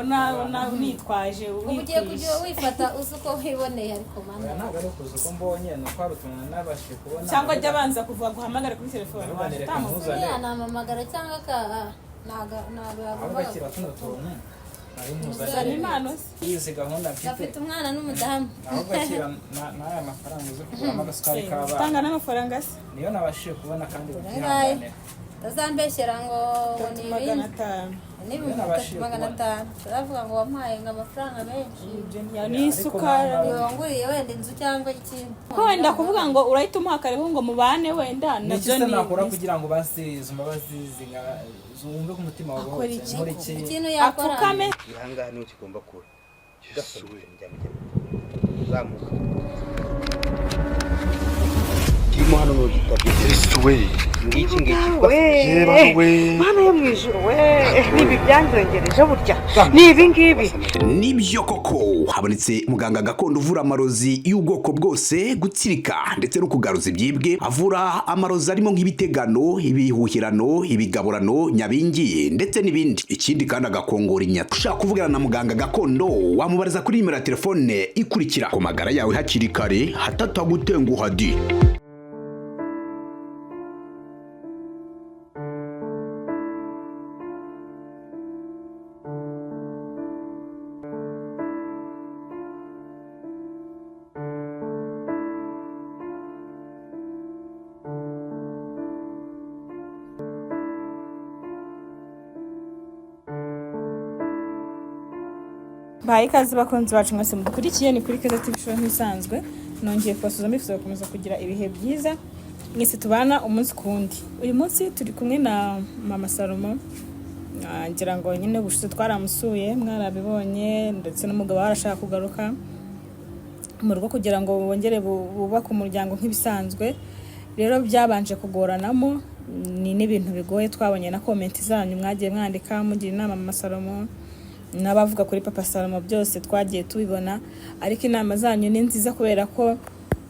Ubona unitwaje. Ubu ugiye kujya wifata uzi uko wiboneye, ariko Oya, mana. Ntabwo ari ukuza uko mbonye, ni uko hari utuntu nabashije kubona. Cyangwa ajya abanza kuvuga guhamagara kuri telefone. Ndavuga waje reka utamuzi. ntuzane. Yanampamagara cyangwa aka ntago ntago Ahubwo yagombaga. akira tuno tuntu nari Zana nkuzaniye. impano se. Izi gahunda mfite. Gafite umwana n'umudamu. Ahubwo akira n'aya mafaranga uze kuguramo agasukari Utanga k'abana. n'amafaranga se? Niyo nabashije kubona kandi Angahe? byihanganira. Utazambeshyera ngo Tatu ni magana ibindi atanu. N'ibihumbi 3,500 turavuga ngo wampaye ngo amafaranga menshi. Ibyo ni isukari. Ngo wanguriye wenda inzu cyangwa ikindi. Ko wenda kuvuga ngo urahita umuha karibu ngo mubane wenda Niki nabyo se ni nakora kugira ngo basi izo mbabazi zumve ko umutima Akora wabohotse? iki? Nkora iki? Ikintu yakora. Apfukame. Ihangaha niho kigomba kuba. Zamuka, kirimo hano ni igitabo. Yesu we! Ngiki ngiki. We. Yeba we! Mana yo mu ijuru we, nibi byanzongereje burya ni ibi ngibi. Nibyo koko, habonetse muganga gakondo uvura amarozi y'ubwoko bwose, gutsirika ndetse no kugaruza ibyibwe. Avura amarozi arimo nk'ibitegano, ibihuhirano, ibigaburano, nyabingi ndetse n'ibindi. Ikindi kandi agakongora inyata. Ushaka kuvugana na muganga gakondo wamubariza kuri nimero ya telefone ikurikira. Ku magara yawe hakiri kare hatatagutenguha di. Bahaye ikaze bakunzi bacu mwese mudukurikiye, ni kuri Keza TV Show. Nk'ibisanzwe nongeye kubasuhuza, mbifuza gukomeza kugira ibihe byiza mwese tubana umunsi ku wundi. Uyu munsi turi kumwe na mama Salomo. Ngira ngo nyine ubushize twaramusuye mwarabibonye, ndetse n'umugabo we arashaka kugaruka mu rugo kugira ngo bongere bubake umuryango nk'ibisanzwe. Rero byabanje kugoranamo, ni n'ibintu bigoye. Twabonye na comment zanyu mwagiye mwandika mugira inama mama Salomo n'abavuga kuri papa Salomo, byose twagiye tubibona. Ariko inama zanyu ni nziza kubera ko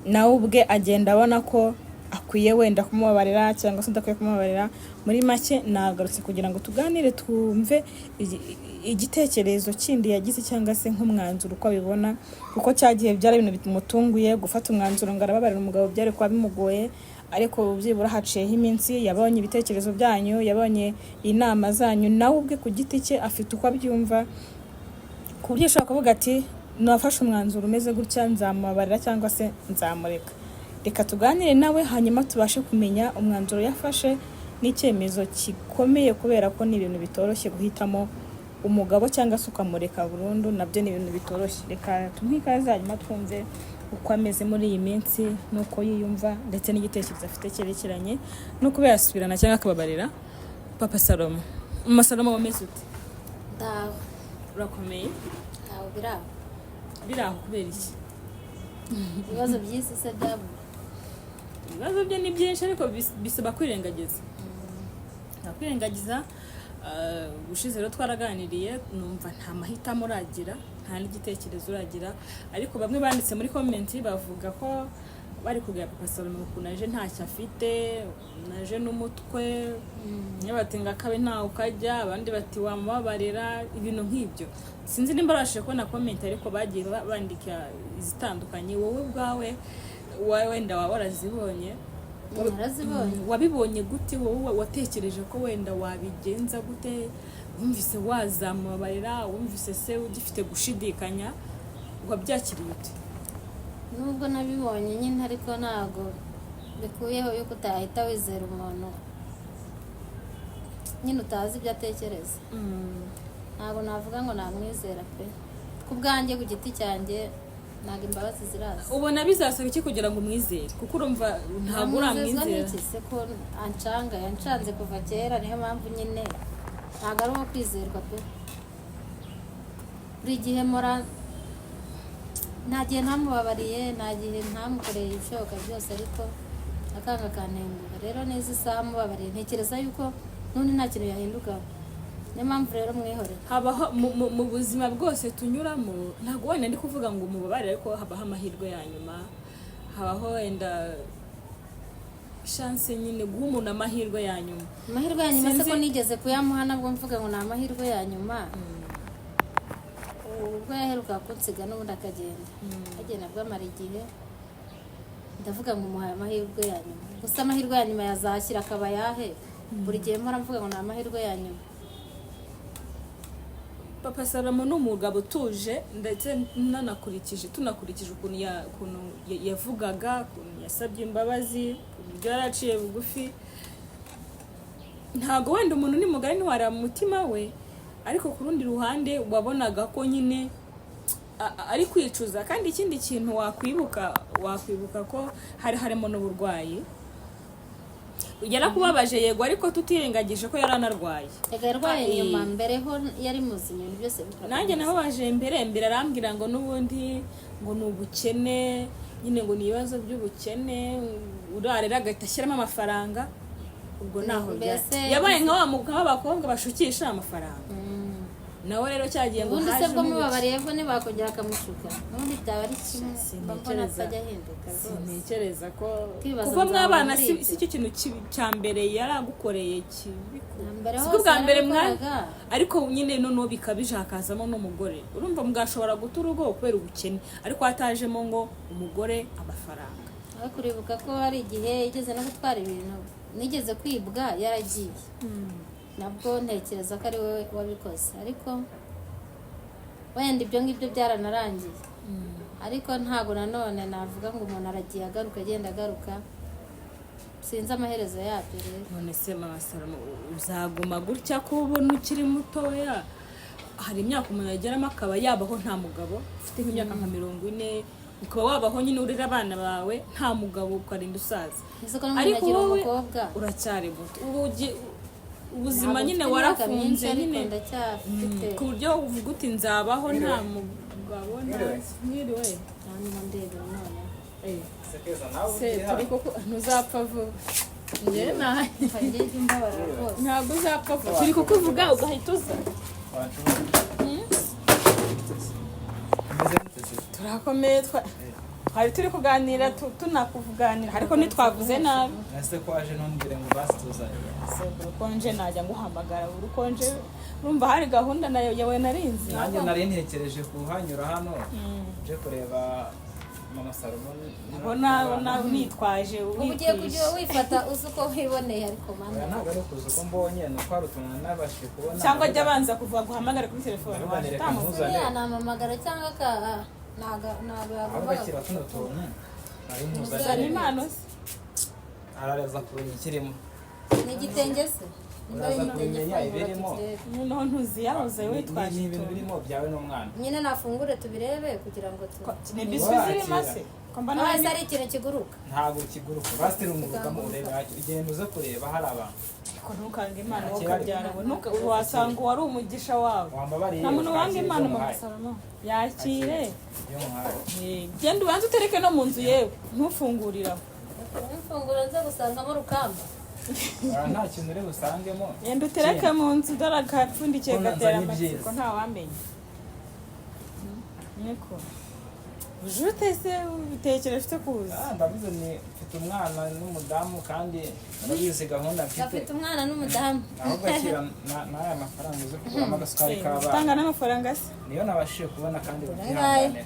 nawe ubwe agenda abona ko akwiye wenda kumubabarira cyangwa se adakwiye kumubabarira. Muri make nagarutse kugira ngo tuganire, twumve igitekerezo kindi yagize cyangwa se nk'umwanzuro uko abibona, kuko cyagihe byari ibintu bimutunguye gufata umwanzuro ngo arababarira umugabo, byari kuba bimugoye. Ariko byibura haciyeho iminsi, yabonye ibitekerezo byanyu, yabonye inama zanyu, nawe ubwe ku giti cye afite uko abyumva, ku buryo ushobora kuvuga ati nafashe umwanzuro umeze gutya, nzamubabarira cyangwa se nzamureka. Reka tuganire nawe hanyuma tubashe kumenya umwanzuro yafashe n'icyemezo gikomeye, kubera ko ni ibintu bitoroshye guhitamo umugabo cyangwa se ukamureka burundu, nabyo ni ibintu bitoroshye. Reka tumuhe ikaze hanyuma twumve uko ameze muri iyi minsi n'uko yiyumva ndetse n'igitekerezo afite cyerekeranye no kuba yasubirana cyangwa akababarira papa Salomo. Mama Salomo, wameze ute? Ndaho. Urakomeye? Ntawe biraho. Biri aho kubera iki? Ibibazo by'isi se byabura? Ibibazo bye ni byinshi, ariko bisaba kwirengagiza, nta kwirengagiza. Ubushize rero twaraganiriye, numva nta mahitamo uragira, nta n'igitekerezo uragira. Ariko bamwe banditse muri comment bavuga ko bari kubwira papa Salomo ukuntu aje ntacyo afite, naje n'umutwe, bamwe bati ngo akabe ntawe ukajya, abandi bati wamubabarira, ibintu nk'ibyo. Sinzi nimba babashije kubona comment, ariko bagiye bandika izitandukanye. Wowe ubwawe wenda waba warazibonye? Narazibonye. Wabibonye gute? Wowe watekereje ko wenda wabigenza gute? Wumvise wazamubabarira? Wumvise se ugifite gushidikanya? Wabyakiriye ute? Nubwo nabibonye nyine, ariko ntabwo bikuyeho yuko utahita wizera umuntu nyine utazi ibyo atekereza. Ntabwo navuga ngo namwizera pe. Ku bwanjye, ku giti cyanjye, ntabwo imbabazi ziraza. Ubona bizasaba iki kugira ngo umwizere? Kuko urumva ntabwo Namwizezwa uramwizera. n'iki se ko ancanga? Yancanze kuva kera, niyo mpamvu nyine ntabwo ari uwo kwizerwa pe. Buri gihe mpora, nta gihe ntamubabariye, nta gihe ntamukoreye ibishoboka byose, ariko akanga akantenguha. Rero neza isaha mubabariye, ntekereza yuko n'undi nta kintu yahindukaho. Niyo mpamvu rero mwihorera. Habaho mu buzima bwose tunyuramo, ntabwo wenda ndi kuvuga ngo umubabarire, ariko habaho amahirwe ya nyuma, habaho wenda chance nyine, guha umuntu amahirwe ya nyuma. Amahirwe ya nyuma se? Sinzi- Ko nigeze kuyamuha nabwo mvuga ngo ni amahirwe ya nyuma. Ubwo yaheruka kunsiga n'ubundi akagenda, agenda bwo amara igihe, ndavuga ngo umuhaye amahirwe ya nyuma. Gusa amahirwe ya nyuma yazashyira akaba yahe? Buri gihe mpora mvuga ngo ni amahirwe ya nyuma. Papa Salomo ni umugabo utuje, ndetse nanakurikije, tunakurikije ukuntu ukuntu yavugaga, ukuntu yasabye imbabazi, uburyo yaraciye bugufi. Ntabwo wenda umuntu ni mugari, ntiwareba mu mutima we, ariko ku rundi ruhande wabonaga ko nyine ari kwicuza. Kandi ikindi kintu wakwibuka ko hari harimo n'uburwayi. Yarakubabaje yego, ariko tutirengagije ko yari anarwaye. Reka, yarwaye nyuma, mbere ho yari muzima, ibintu byose bikora Nanjye neza. Nababaje mbere, arambwira ngo n'ubundi ngo ni ubukene nyine, ngo ni ibibazo by'ubukene. Urarera agahita ashyiramo amafaranga, ubwo naho yabaye nka wa mugabo w'abakobwa bashukisha amafaranga. Nawe rero cyagiye ngo Ubundi se bwo hajemo mubabariye bwo ntibakongera akamushuka? N'ubundi byaba ari kimwe, mba mbona atajya ahinduka rwose. Sintekereza ko Kwibaza kuko nzaba mwabana muri si ibyo. si cyo kintu kibi cya mbere yaragukoreye kibi. Na mbere Siko hose bwa mbere mwa yarabikoraga. Ariko nyine noneho bikabije, hakazamo n'umugore. Urumva mwashobora guta urugo kubera ubukene, ariko hatajemo ngo umugore, amafaranga. Ariko uribuka ko hari igihe yigeze no gutwara ibintu, nigeze kwibwa yaragiye. Nabwo ntekereza ko ari we wabikoze, ariko wenda ibyo ngibyo byaranarangiye. Ariko ntabwo nanone navuga ngo umuntu aragiye agaruka, agenda agaruka, sinzi amaherezo yabyo rero. None se mama Salomo, uzaguma gutya ko ubona ukiri mutoya? Hari imyaka umuntu ageramo akaba yabaho nta mugabo. Ufite nk'imyaka nka 40, ukaba wabaho nyine urera abana bawe nta mugabo, ukarinda usaza. Ese ko n'umuntu Ariko agira wowe umukobwa? uracyari muto, ubu ubuzima Ntabwo nyine mfite imyaka warafunze myinshi, ariko nyine ndacyafite. Ku buryo uvuga uti nzabaho nta mugabo, nta mwiriwe. Hanyuma ndebera none. Sekeza nawe Se ugiye turi hano. koko ntuzapfa vuba, njye nawe. Njye jya umbabara rwose. Ntabwo uzapfa vuba, turi kukuvuga ugahita uza. Umeze mute se? Turakomeye, twari turi kuganira, tunakuvuganira, ariko ntitwavuze nabi. Ese ko waje ntumbwire ngo basi tuzanye? Se ukonje najya nguhamagara buri ukonje? Urumva hari gahunda nayo yawe narinzi. Nanjye nari ntekereje kuhanyura hano nje kureba mama Salomo. Ubona nitwaje. Ubu ugiye kujya wifata uzi uko wiboneye, ariko mana. Oya, ntabwo ari ukuza uko mbonye, ni uko hari utuntu nabashije kubona. Cyangwa ajya abanza kuvuga guhamagara kuri telefone. Ndavuga waje reka utamuzi. ntuzane. Buriya nampamagara cyangwa aka ntabwo Ahubwo yagombaga. akira tuno tuntu nari Zana nkuzaniye. impano se. Araza kumenya ikirimo. Ni igitenge se? Nimba ari Uraza igitenge, kubimenya fungura ibirimo. tukirebe. Noneho ntuziyabuze witwaje Ni ibintu utuntu. birimo byawe n'umwana. Nyine nafungure tubirebe kugira ngo tu Ni biswi zirimo se ko mbona? Nawe se ari ikintu kiguruka? Ntabwo kiguruka, basirungurukamo urebe, ugenda uze kureba hari abantu. Ariko ntukange impano wowe Nta kibazo. ukabyara we. Wasanga uwari umugisha wawe. Wambabariye Nta muntu wanga ukakira impano. ibyo Mama muhaye. Salomo, yakire. Ibyo muhaye. Genda ubanze utereke no mu nzu, yewe ntufungurire aho. Imfunguro nze gusangamo rukamba. Ora, nta kintu uri busangemo. Genda utereke mu nzu, dore agapfundikiye Ko gatera nzanye amatsiko. ibyiza. Ntawamenya niko uje utese ubitekereje ufite kuza. Ah, ndavuze ni mfite umwana n'umudamu, kandi urabizi gahunda mfite. Gafite umwana n'umudamu. Ahubwo akira n'aya mafaranga uze kuguramo agasukari Utanga k'abana. n'amafaranga se? Niyo nabashije kubona kandi Angahe? babyihanganira.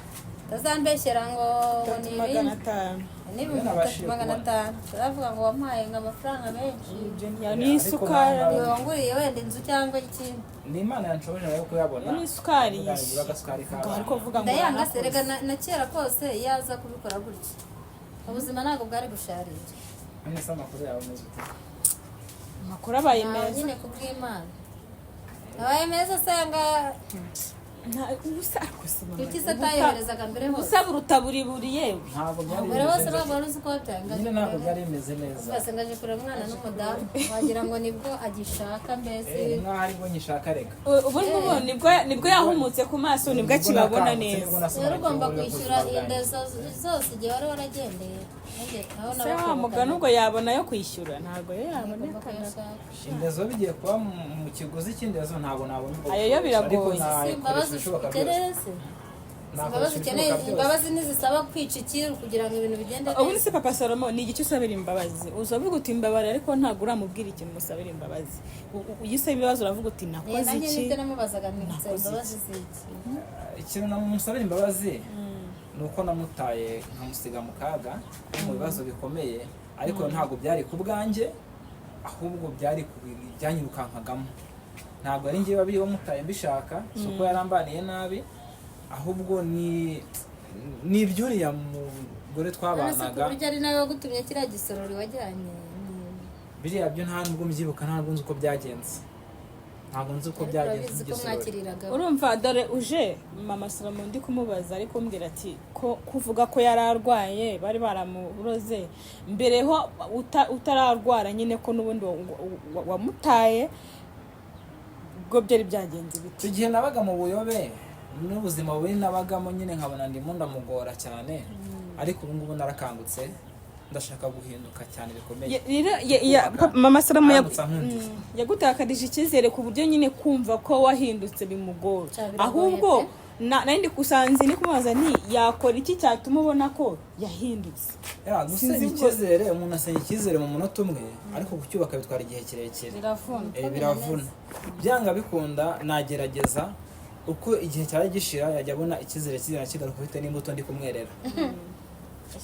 Utazambeshyera ngo Tatu ni magana ibindi. atanu. Ni 3500, turavuga ngo wampaye ngo amafaranga menshi. Ibyo ni isukari. Ngo wanguriye wenda inzu cyangwa ikindi. Ni Imana yanshoboje nayo kuyabona. Ni isukari. Kugira ngo ngure agasukari k'abana. Ariko vuga ngo Ndayanga se warakoze. rega na kera kose iyo aza kubikora gutya ubuzima ntabwo bwari gusharira. None se amakuru yawe ameze ute? Amakuru abaye Ntawe meza. Nyine kubw'Imana abaye meza asanga. Ubusa ariko si mama. Kuki se atayoherezaga mbere hose? Ubusa buruta buri buri yewe. Ntabwo byari Mbere hose bimeze ntabwo neza. wari uzi ko wabyangaje. Nyine ntabwo byari bimeze neza. Ugasanga aje kureba umwana n'umudamu, wagira ngo nibwo agishaka mbese. Eh, nkaho aribwo nyishaka reka. Ubu ngubu nibwo yahumutse ku maso, nibwo akibabona neza. Rero ugomba kwishyura indezo zose igihe wari waragendeye. Nanjye aho Se wa mugani ubwo yabona yo kwishyura? Ntabwo yo ugomba yaboneka. kuyashaka. Indezo bigiye kuba mu kiguzi cy'indezo, ntabwo nabona ubwo Ayo yo bushobozi, ariko biragoye. Si nayikoresha imbabazi ibishoboka ufite byose. rero se. Nakora Imbabazi ukeneye, ibishoboka byose. imbabazi ntizisaba kwica ikiru kugira ngo ibintu bigende Ubundi neza. se Papa Salomo, ni igice usabira imbabazi? Uzavuga uti mbabarira, ariko ntabwo uramubwira ikintu musabira imbabazi. Iyo usaba ibibazo uravuga uti nakoze Nanjye iki? nibyo namubazaga, nibutsa Nakoze imbabazi z'iki? Ikintu namusabira imbabazi ni uko namutaye nkamusiga mu kaga no mu bibazo bikomeye, ariko ntabwo byari ku bwanjye, ahubwo byari ku bintu byanyirukankagamo. Ntabwo ari njye babiri wamutaye mbishaka, si uko yarambaniye nabi, ahubwo ni iby'uriya mugore None se ku twabanaga. buryo ari nawe wagutumye kiriya gisorori wajyanye Biriya byo nta nubwo mbyibuka, ntabwo nzi uko byagenze, ntabwo nzi uko Ariko byagenze. urabizi ko Igisorori. mwakiriraga. Urumva, dore uje Mama Salomo, ndi kumubaza ariko umbwira ati ko kuvuga ko yari arwaye, bari baramuroze mbere ho utararwara nyine, ko n'ubundi wamutaye, ubwo byari byagenze bite? Icyo gihe nabaga mu buyobe n'ubuzima bubi nabagamo nyine, nkabona ndimo ndamugora cyane, ariko ubu ngubu narakangutse, ndashaka guhinduka cyane bikomeye. Rero Mama Salomo Aramutse ankundiye. Yagutakarije icyizere ku buryo nyine kumva ko wahindutse bimugora. Cya, biragoye Ahubwo pe. Nari ndi kusanze ni kumubaza nti yakora iki cyatuma ubona ko yahindutse? Ya, gusenya Sinzi icyizere, umuntu asenya icyizere mu munota umwe, ariko kucyubaka bitwara igihe kirekire. Biravuna. Biravuna. Byanga bikunda nagerageza, uko igihe cyari gishira yajya abona icyizere kigenda kigaruka bitewe n'imbuto ndi kumwerera.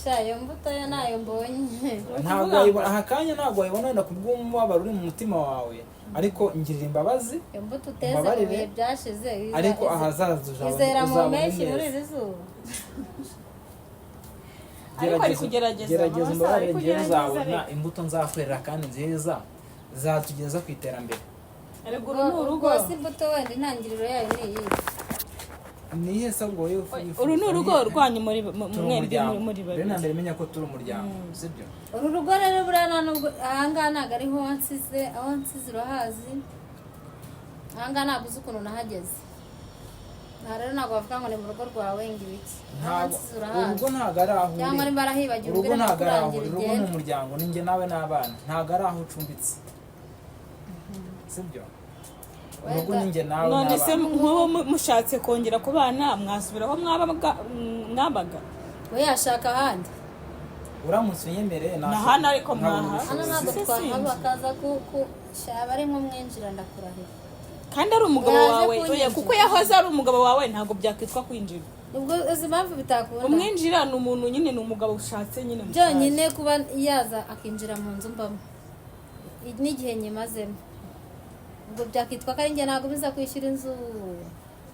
Sha, iyo mbuto yo nayo mbonye. Ntabwo wayibona aka kanya, ntabwo wayibona wenda kubw'umubabaro uri mu mutima wawe, ariko ngirira imbabazi. Iyo mbuto uteze mu Umbabarire, bihe byashize ariko ahazaza izera mu uzabona mpeshyi neza. muri iri zuba. Ariko ari kugerageza, Gerageza Mama Sara umbabarire, ari ngewe kugerageza, uzabona reka. imbuto nzakwerera kandi nziza zatugeza ku iterambere. Erega uru ni urugo. Rwose imbuto wenda intangiriro yayo ni iyi. Ni iyihe se ubwo wowe wifuza? Uru ni urugo rwanyu muri Turi mwembi umuryango. muri Mbere na babiri. mbere menya ko turi umuryango, sibyo? Uru rugo rero buriya nta nubwo ahangaha ntabwo ariho wansize, aho wansize urahazi. Ahangaha ntabwo uzi ukuntu nahageze. Aha rero ntabwo bavuga ngo ni mu rugo rwawe ngo ibiki. Aho Ntabwo wansize urahazi. urugo ntabwo ari aho uri. Cyangwa nimba arahibagiwe Urugo ubwire ntabwo ari aho nakurangira uri, urugo ni ugende. umuryango, ni njye nawe n'abana, ntabwo ari aho ucumbitse, sibyo? Urugo Wenda- ni njye nawe None se n'abana. nk'ubu mushatse kongera kubana, mwasubira aho mwabaga? We yashaka ahandi. Uramutse unyemereye Na hano ariko nkabona mwaha. Hano ubushobozi. ntabwo Se twahaba sinzi. akaza ku shaba ari nk'umwinjira, ndakurahira. Kandi ari umugabo Yaje wawe? kunyinjira. Oya, kuko yahoze ari umugabo wawe ntabwo byakwitwa kwinjira. Ubwo uzi impamvu bitakunda? Umwinjira ni umuntu nyine, ni umugabo ushatse nyine mushaje. Byonyine kuba yaza akinjira mu nzu mbamo n'igihe nyimazemo, ubwo byakitwa ko ari njye nagumiza kwishyura inzu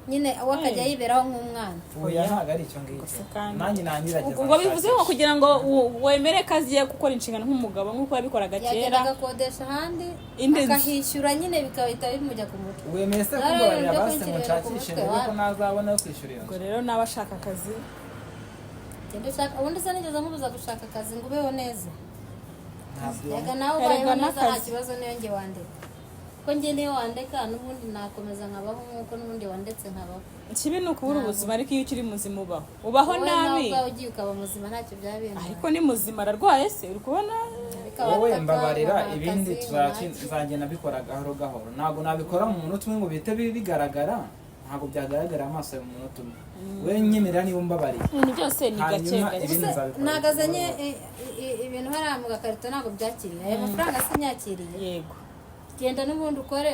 nyine, we akajya yiberaho nk'umwana. Oya, ntabwo ari icyo ngicyo. Gusa kandi- Nanjye nangerageza Ubwo bivuze ngo nshakisha. kugira ngo wemere ko agiye gukora inshingano nk'umugabo nk'uko yabikoraga kera, Yagenda agakodesha ahandi, Indi nzu. akahishyura nyine, bikahita bimujya ku mutwe. Wemeye se Rero kumbabarira ibyo basi ngo kwinjirira ku nshakishe mutwe, ndebe ko wa- nazabona yo kwishyura iyo Ubwo nzu? rero nawe ashaka akazi. Genda ushaka ubundi se nigeze nkubuza gushaka akazi ngo ubeho neza? Ntabwo. Yega nawe Erega ubayeho neza nta n'akazi. kibazo, niyo njye wandeka, kuko njye niyo wandeka n'ubundi nakomeza nkabaho nk'uko n'ubundi wandetse nkabaho. Ikibi ni ukubura ubuzima, ariko iyo ukiri muzima ubaho Wowe nawe nabi. ubwawe ugiye ukaba muzima ntacyo byaba bintwaye. Ariko ni muzima, ararwaye se uri kubona? Ariko Wowe abataka, mbabarira, ngo nta ibindi kazi, ngo nta ki. Nzagenda mbikora gahoro gahoro. Ntabwo nabikora mu munota umwe ngo bihite bigaragara, ntabwo byagaragara amaso yawe mu munota umwe. We nyemerera niba umbabariye. Ibintu byose ni gake Hanyuma gake. ibindi nzabikora. Nagazanye ibintu hariya mu gakarito, ntabwo byakiriye aya mafaranga, sinyakiriye. Yego. Genda n'ubundi ukore,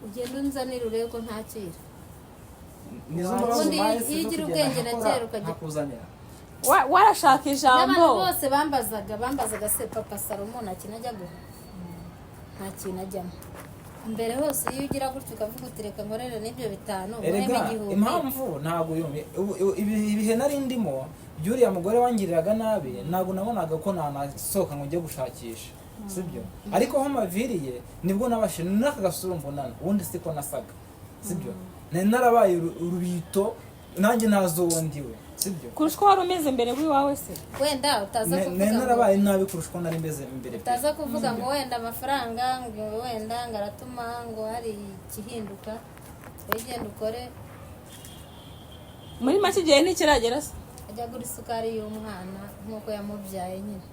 ugende unzanire urebe ko ntakira. Nizo mbabazi Ubundi umpaye iyo si zo ugira kugenda ubwenge na nkakora, kera ukajya- nkakuzanira. Warashaka ijambo. N'abantu bose bambazaga se Papa Salomo nta kintu ajya guha, nta kintu ajyamo. Mbere hose iyo ugira gutyo ukavuga uti reka nkorere n'ibyo 5 nguhemo Erega 1000. impamvu ntabwo yumye ibihe nari ndimo by'uriya mugore wangiriraga nabi, ntabwo nabonaga ko nanasohoka ngo njye gushakisha, sibyo? Ariko aho maviriye nibwo nabashe n'aka gasura mbonana, ubundi siko nasaga, sibyo? Nari narabaye urubito, nanjye ntazi uwo ndiwe, sibyo? Kurusha uko wari umeze mbere w'iwawe se? Wenda utaza kuvuga Nari ngo narabaye nabi kurusha uko nari meze mbere pe. Utaza kuvuga ngo wenda amafaranga, ngo wenda ngo aratuma ngo hari igihinduka. Wowe genda ukore. Muri make igihe ntikiragera se? Ajya agura isukari y'umwana nk'uko yamubyaye nyine,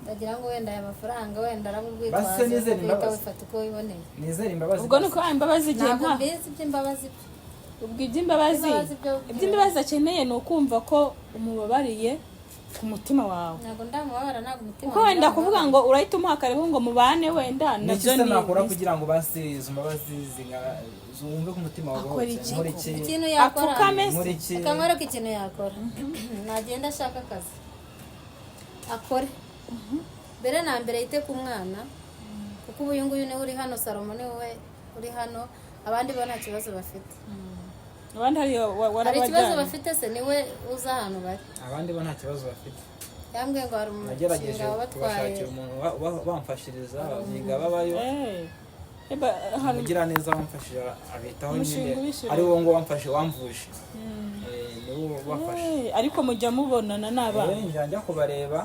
ndagira ngo wenda aya mafaranga wenda araba urwitwazo Basi se nizere rwo guhita imbabazi. wifata uko wiboneye. Nizere imbabazi. Ubwo ni uko imbabazi igihe Ntabwo nta mbizi iby'imbabazi byo. Ubwo iby'imbabazi, Imbabazi byo- iby'imbabazi akeneye ni ukumva ko umubabariye ku mutima wawe. Ntabwo ndamubabara, ntabwo umutima Kuko wenda wanjye kuvuga ngo urahita umuha karibu ngo mubane, wenda Ni iki nabyo se ni nakora kugira ngo basi izo mbabazi zumve ko umutima wawe Akora ubohotse? iki? Nkora iki? Ikintu yakora, Apfukame se. Nkora iki? akamwereka ikintu yakora, nagenda ashaka akazi akore. Mbere na mbere yite ku mwana, kuko ubu uyu nguyu niwe uri hano, Salomo niwe uri hano, abandi bo nta kibazo bafite. Abandi hari Hari ikibazo warabajyanye. bafite se? Niwe uza ahantu bari. Abandi bo nta kibazo bafite. Yambwiye ngo hari Nagerageje umushinga wabatwaye. kubashakira umuntu bamfashiriza biga babayo. Eba, hari Umugiraneza wamfashije abitaho Umushinga nyine ubishyura. ari wo ngo wamfashe, wamvuje. Niwo wabafashe. Ariko mujya mubonana n'abana? Njya njya kubareba,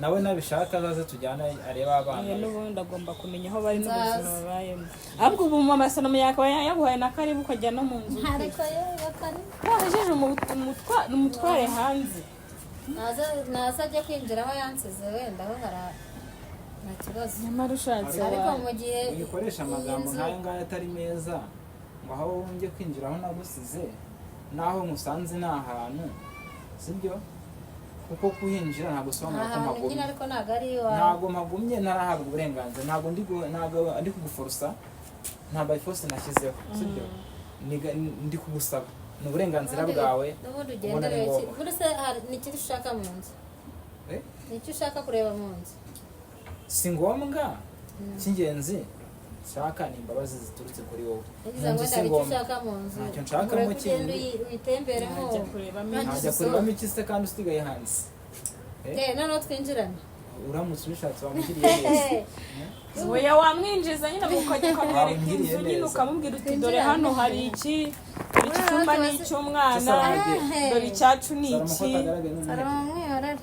nawe nabishaka azaze tujyane arebe abana. Oya, n'ubundi agomba kumenya aho bari n'ubuzima Nzaza. babayemo. Ahubwo ubu mama Salomo yakaba yaguhaye na karibu ukajya no mu nzu. Ariko yewe kare. Wahejeje umutware hanze. Naza ajya kwinjira aho yansize, wenda aho hari nta kibazo. Nyamara ushatse Ariko mu gihe Uyikoresha iyi amagambo nzu nk'ayo ngayo atari meza, ngo aho njye kwinjira aho nagusize n'aho nkusanze ni ahantu, sibyo? Kuko kuhinjira ntabwo Nta usobanura ko hantu nyine, mpagumye. ariko ntabwo ari iwawe. Ntabwo mpagumye ntarahabwa uburenganzira, ntabwo ndi kuguforosa, nta by force nashyizeho, sibyo? Ndi kugusaba, ni uburenganzira bwawe. N'ubundi Ubona ari ugendere. ngombwa. Buri se ni iki ushaka mu nzu? Eh? Ni iki ushaka kureba mu nzu? Si ngombwa. Icy'ingenzi nshaka ni imbabazi ziturutse kuri wowe. Yagize Mu ngo nzu wenda si hari icyo ngombwa. ushaka mu nzu. Ntacyo nshakamo Ureke ugende kindi. Uyitemberemo. Ntajya kurebamo. Nurangiza Ntajya usohoke. kurebamo iki se kandi usigaye hanze? Eh? Noneho twinjirane. Uramutse ubishatse wamugiriye neza. Oya, wamwinjiza nyine, ukajya ukamwereka Wamugiriye inzu nyine, neza. ukamubwira uti: "Dore hano hari iki, dore iki cyumba ni icy'umwana, dore icyacu ni Salomo ko iki." atagaragaye n'umuheto. Salomo mwihorere.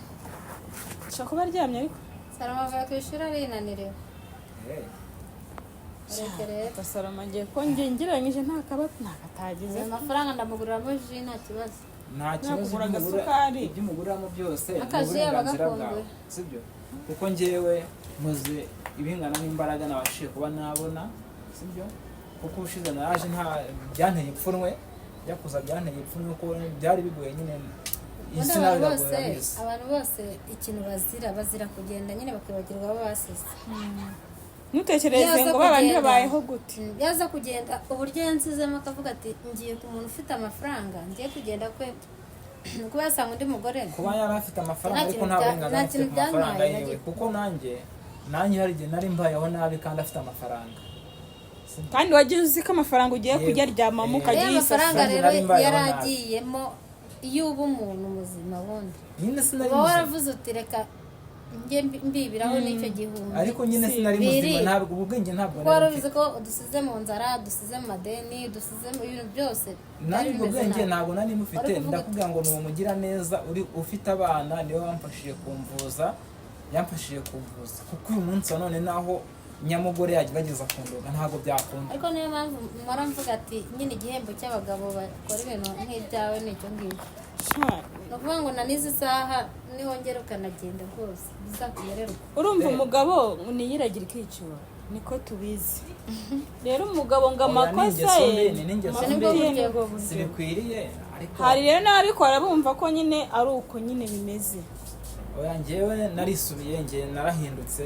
Ashobora kuba aryamye ariko. Salomo avuye ku ishuri arinaniriwe. Eh, Mureke rero. Papa Salomo ngiye ko njye ngereranyije nta kaba nta katagize. Ayo mafaranga ndamuguriramo ji, nta kibazo. Nta kibazo. Nakugura agasukari. Ibyo umuguriramo byose ni Akaji uburenganzira aba bwawe, agakumbuye. sibyo? Kuko njyewe nkoze ibingana n'imbaraga nabashije kuba nabona, sibyo? Kuko ubushize naraje nta byanteye ipfunwe, njya kuza byanteye ipfunwe kuko byari bigoye nyine. Ubundi Isi nawe abantu bose iragoye, urabizi. Abantu bose ikintu bazira, bazira kugenda nyine bakibagirwa abo basize. Ntutekereze Yaza ngo babandi kugenda. babayeho gute. Yaza kugenda uburyo yansizemo, akavuga ati: "Ngiye ku muntu ufite amafaranga, ngiye kugenda kwe," kuba yasanga undi mugore. Kuba yari afite amafaranga, Nta ariko kintu nta burenganzira nta afite kintu ku mafaranga byantwaye, yiwe. Kuko nanjye hari igihe nari mbayeho nabi kandi afite amafaranga. Sibyo? Kandi wagiye uzi ko amafaranga ugiye Yego. kujya aryamamo, ukajya Rero uyisasa. amafaranga Nanjye rero nari mbayeho yari nabi. agiyemo, iyo uba umuntu muzima bundi Nyine sinari uba muzima. waravuze uti: "Reka njye mbibiraho n'icyo gihumbi." Ariko nyine sinari muzima. Biri. Ntabwo ubu bwenge ntabwo Kuko wari nari ubizi mfite. ko dusize mu nzara, dusize mu madeni, dusize mu bintu byose byari Nanjye ubwo bimeze bwenge nabi. ntabwo nari mufite. Wari kuvuga uti- Ndakubwira ngo ni umugira neza uri ufite abana, niwe wamfashije kumvuza, yamfashije kumvuza, kuko uyu munsi wa none naho nyamugore yagerageza kundoga ntabwo byakunda. Ariko niyo mpamvu mpora mvuga ati nyine igihembo cy'abagabo bakora ibintu nk'ibyawe ni icyo ngicyo. Sha, Ni ukuvuga ngo na n'izi saha niwongera ukanagenda rwose bizakumererwa. Urumva umugabo niyiragira ikicyura, niko tubizi. Rero umugabo ngo Oya, ni amakosa ingeso ye mbi, ni n'ingeso amafuti mbi. ye nibwo buryo. Sibikwiriye ariko. Hari rero n'ababikora bumva ko nyine ari uko nyine bimeze. Oya, njyewe narisubiye, njye narahindutse,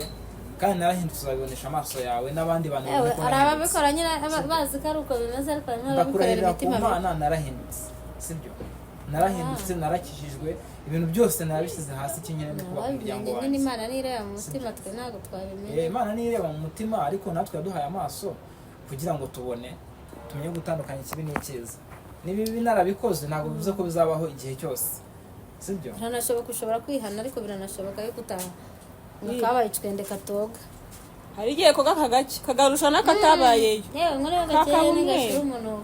kandi narahindutse uzabibonesha amaso yawe n'abandi bantu Yewe, babone ko hari nahindutse. ababikora nyine bazi ko ari uko bimeze, ariko hari n'ababikorera Ndakurahirira ku imitima mibi. Mana, narahindutse, sibyo? Narahindutse, narakijijwe, ibintu byose narabishyize hasi, ikinyene no kubaka umuryango Babimenye nyine. wanjye. Imana nireba mu mutima, twe ntabwo twabimenya. Imana niyo ireba mu mutima, ariko natwe yaduhaye amaso kugira ngo tubone, tumenye gutandukanya ikibi n'icyiza. Niba ibi narabikoze ntabwo bivuze ko bizabaho igihe cyose, sibyo? Biranashoboka, ushobora kwihana, ariko biranashoboka yuko utaha ngo kabaye icwende katoga. Hari igihe koga kagake kagarusha n'akatabayeyo. Yewe, nkuru Kakaba gakeye umweru. ntigashira umunuko.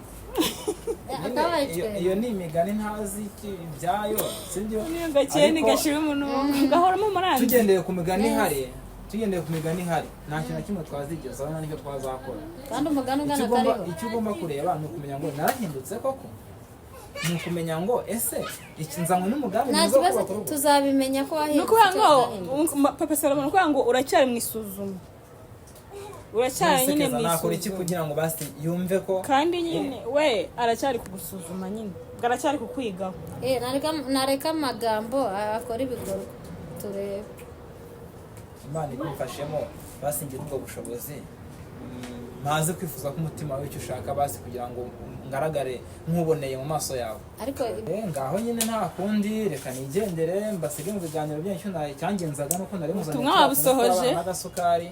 Akabaye Nyine, icwende. iyo ni imigani ntazi ibyayo, sibyo? Niyo gakeye Ariko ntigashira umunuko, gahoramo umurangi. Tugendeye ku migani ihari, nta kintu na kimwe twazigezaho, nta n'icyo twazakora. Kandi umugani ugana Icyo ugomba kariho. Icyo ugomba kureba ni ukumenya ngo narahindutse koko, ni ukumenya ngo ese iki nzanywe n'umugambi Nta mwiza wo kibazo, kubaka urugo. tuzabimenya ko Ni wahindutse ukuvuga ngo cyangwa utahindutse. papa Salomo, ni ukuvuga ngo uracyari mu isuzuma. Uracyari nyine None se mu nakora iki isuzuma. kugira ngo basi yumve ko Kandi nyine we aracyari kugusuzuma nyine, ubwo aracyari kukwigaho. Nareka amagambo akora ibikorwa turebe. Imana ibimfashemo, basi ngire ubwo bushobozi, mpaze kwifuza ko umutima wawe icyo ushaka, basi kugira ngo ngaragare nk'uboneye mu maso yawe. Ariko Ngaho nyine nta kundi, reka nigendere mbasige mu biganiro byanyu. Icyo cyangenzaga nuko nari muzaniye Ubutumwa turiya wabusohoje. tuntu tw'abana n'agasukari.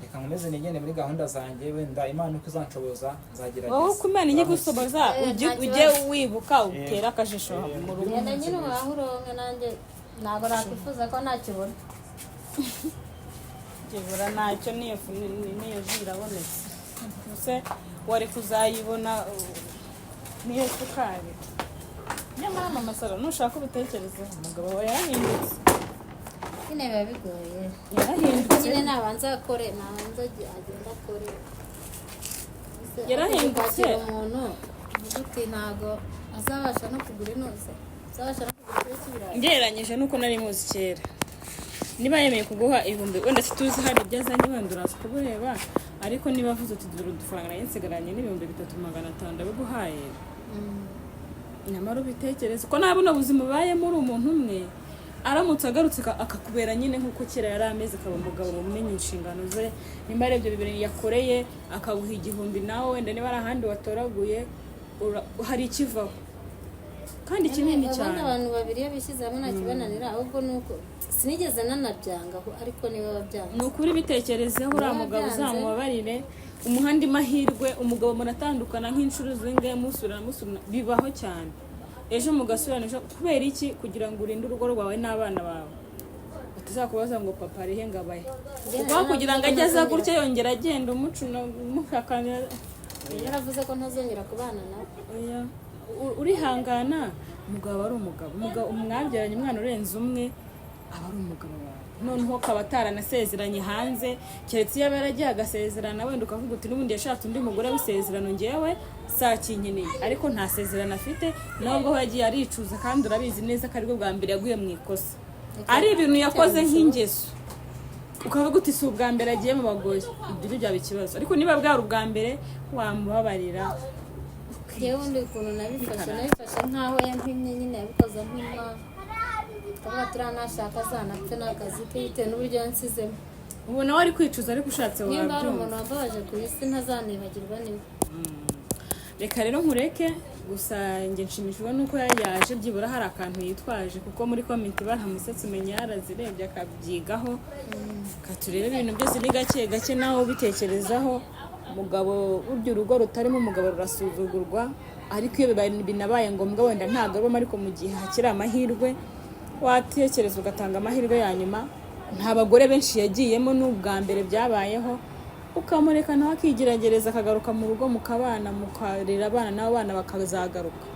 Reka nkomeze nigende muri gahunda zanjye, wenda Imana uko izanshoboza nzagerageza. Wowe uko Imana ijya igusoboza, Eh, ujye nta ujye kibazo. wibuka utere akajisho mu rugo. Genda nyine uhahe uronke, nanjye ntabwo nakwifuza ko ntakibona. Byibura ntacyo, n'iyo fu n'iyo ji irabonetse. Ese wari kuzayibona n'iyo sukari? Nyamara mama Sara, nushaka ubitekerezeho, umugabo wawe yarahindutse. Nyine biba bigoye. Yarahindutse. Nyine nabanza akore, nabanza agende akore. Ese Yarahindutse. kwakira umuntu uvuga uti ntabwo azabasha no kugura inoze, azabasha no kugura ikiro cy'ibirayi. Ngereranyije nuko nari muzi kera, niba yemeye kuguha ibihumbi, wenda situzi hari ibyo azanye, wenda uraza kubureba, ariko niba avuze uti dore udufaranga nari nsigaranye n'3,500 ndabiguhaye, nyamara ubitekereze ko nta buno buzima ubayemo uri umuntu umwe, aramutse agarutse akakubera nyine nk'uko kera yari ameze, akaba umugabo umenya inshingano ze, nimba ari ibyo bibiri yakoreye akaguha 1000, nawe wenda niba ari ahandi watoraguye, hari ikivaho kandi kinini Ubundi cyane. abantu babiri iyo bishyize hamwe nta kibananira, ahubwo ni uko sinigeze nanabyanga, ariko niwe wabyanze. Ni ukuri, bitekerezeho, uriya mugabo Byanze. uzamubabarire, umuha andi mahirwe. Umugabo muratandukana nk'inshuro zingahe, musubirana musubirana, bibaho cyane, ejo mugasubirana ejo. Kubera iki? Kugira ngo urinde urugo rwawe n'abana bawe, batazakubaza ngo papa arihe ngo abahe. Kuko aho kugira ngo ajye aza gutya yongera agenda umucuna muhakanira. Yaravuze ko ntazongera kubana nawe. Oya, urihangana. Umugabo aba ari umugabo, umugabo mwabyaranye umwana urenze umwe aba ari umugabo wawe, noneho akaba ataranasezeranye hanze, keretse iyo aba yaragiye agasezerana, wenda ukavuga uti n'ubundi yashatse undi mugore w'isezerano, ngewe sakinkeneye, ariko nta sezerano afite, nubwo aho yagiye aricuza, kandi urabizi neza ko aribwo bwa mbere yaguye mu ikosa, ari ibintu yakoze nk'ingeso, ukavuga uti si ubwa mbere agiye mu bagore, ibyo byo byaba ikibazo. Ariko niba bwari ubwa mbere, wamubabarira. Njyewe ubundi ukuntu nabifashe, nabifashe nk'aho yampimye nyine, yabikoze ampima, tukavuga turiya nashaka azanapfe n'akazi ke, bitewe n'uburyo yansizemo. Ubu nawe ari kwicuza, ariko ushatse Nimba hari umuntu wabyumva. wambabaje ku isi ntazanibagirwa, niwe. Reka rero nkureke, gusa njye nshimishijwe nuko yaje byibura hari akantu yitwaje, kuko muri comment baramusetse, umenya yarazirebye akabyigaho. Katurebe, ibintu byose ni gake gake, nawe ubitekerezaho. Umugabo burya, urugo rutarimo umugabo rurasuzugurwa, ariko iyo binabaye ngombwa wenda ntabwo abamo, ariko mu gihe hakiri amahirwe watekereza ugatanga amahirwe ya nyuma. Nta bagore benshi yagiyemo, n'ubwa mbere byabayeho, ukamureka nawe akigeragereza, akagaruka mu rugo, mukabana, mukarera abana, n'abo bana bakazagaruka.